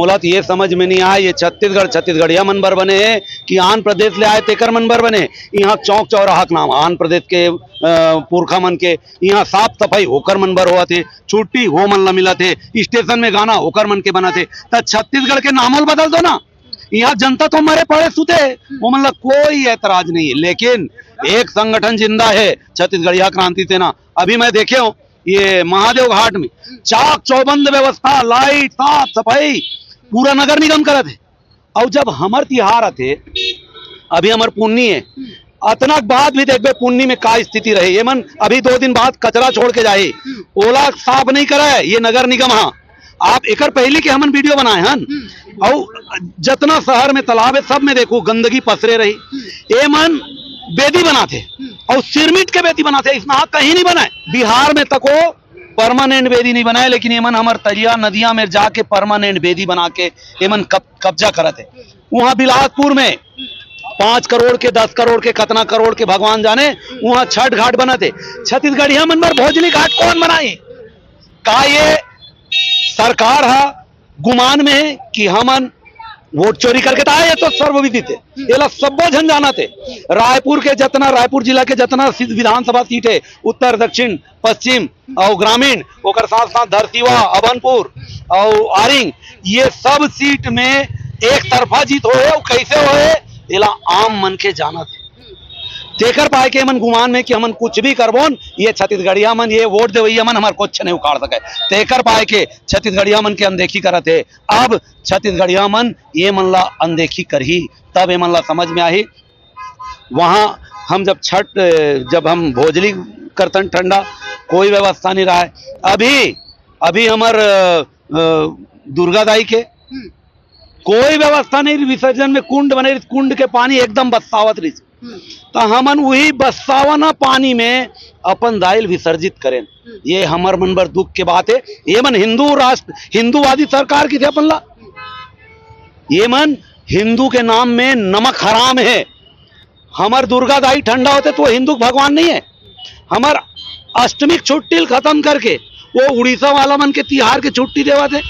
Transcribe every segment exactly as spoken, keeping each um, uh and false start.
मोला तो ये समझ में नहीं आय, ये छत्तीसगढ़ छत्तीसगढ़िया मन बर बने हे कि आंध्र प्रदेश ले आय तेकर मन बर बने हे। यहाँ चौक चौराहा के नाम आंध्र प्रदेश के, अ, पुरखा मन के, यहाँ साफ सफाई ओकर मन बर होवत हे, छुट्टी वो मन ला मिलत हे, स्टेशन में गाना ओकर मन के बनत हे, त छत्तीसगढ़ के नामो ल बदल दो ना। यहाँ जनता तो मरे पड़े सुते हे, वो मन ला कोई एतराज नहीं है। लेकिन एक संगठन जिंदा है, छत्तीसगढ़िया क्रांति सेना। अभी मैं देखे हूँ, ये महादेव घाट में चाक चौबंद व्यवस्था, लाइट, साफ सफाई पूरा नगर निगम करत हे। अउ जब हमर तिहार आथे, अभी हमर पुन्नी हे, अतना के बाद भी देखबे पुन्नी में का स्थिति रहे। ये मन अभी दो दिन बाद कचरा छोड़ के जाही, ओला साफ नहीं करे ये नगर निगम हा। आप एकर पहली के हमन वीडियो बनाए हन, अउ जतना शहर में तालाब हे, सब में देखो गंदगी पसरे रही। ये मन बेदी बनाथे अउ सिरमिट के बेदी बनाथे, इसना कहीं नहीं बनाए। बिहार में तको परमानेंट बेदी नहीं बनाए, लेकिन ये मन हमर तरिया नदिया में जाके परमानेंट बेदी बना के ये मन कब-, कब्जा करत हे। वहाँ बिलासपुर में पाँच करोड़ के, दस करोड़ के, कतना करोड़ के भगवान जाने, वहाँ छठ घाट बनत हे। छत्तीसगढ़िया मन बर भोजली घाट कौन बनाई? का ये सरकार हा गुमान में हे कि हमन वोट चोरी करके त आए, ये तो सर्वविदित हे, एला सब्बो झन जानत हे। रायपुर के जतना, रायपुर जिला के जतना सीट, विधानसभा सीट हे, उत्तर, दक्षिण, पश्चिम अउ ग्रामीण, ओकर साथ साथ धरसीवा, अभनपुर अउ आरिंग, ये सब सीट में एक तरफा जीत होए, अउ कैसे होए, एला आम मन के जानत हे। तेकर पाए के हमन गुमान में कि हमन कुछ भी करबोन, ये छत्तीसगढ़िया मन, ये वोट देवैया मन हमर कुछ नहीं उखाड़ सके। तेकर पाए के छत्तीसगढ़िया मन के अनदेखी करत हे। अब छत्तीसगढ़िया मन ये मन ला अनदेखी करही, तब ये मन ला समझ में आही। वहाँ हम जब छठ, जब हम भोजली करतन ठंडा, कोई व्यवस्था नहीं रहा है। अभी, अभी हमर, अ, अ, दुर्गा दाई के कोई व्यवस्था नहीं रही, विसर्जन में कुंड बने रही, कुंड के पानी एकदम बस्सावत रही। त हमन वही बस्सावना पानी में अपन दाई ल विसर्जित करेन। ये हमर मन बर दुख के बात हे। ये मन हिंदू राष्ट्र, हिंदूवादी सरकार किथे अपन ला। ये मन हिंदू के नाम में नमक हराम हे। हमर दुर्गा दाई ठंडा होथे त वो हिंदू के भगवान नहीं हे। हमर अष्टमी के छुट्टी ल खत्म करके वो उड़ीसा वाला मन के तिहार के छुट्टी देवत हे।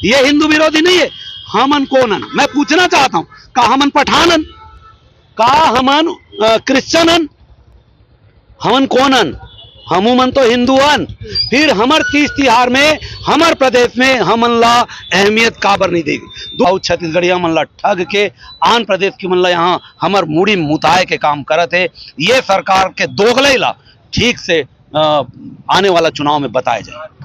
ये हिंदू विरोधी नहीं हे। हमन कौन हन? मैं पूछना चाहता हूँ, का हमन पठान हन? का हमन, अ, क्रिश्चियन हन? हमन कौन हन? हमू मन तो हिंदू हन। फिर हमर तीज तिहार में, हमर प्रदेश में हमन ला अहमियत काबर नहीं देगी? दो छत्तीसगढ़िया मन ला ठग के आन प्रदेश के मन ला यहाँ हमर मुड़ी मुताए के काम करत हे। ये सरकार के दोगलई ला ठीक से, अ, आने वाला चुनाव में बताए जाए।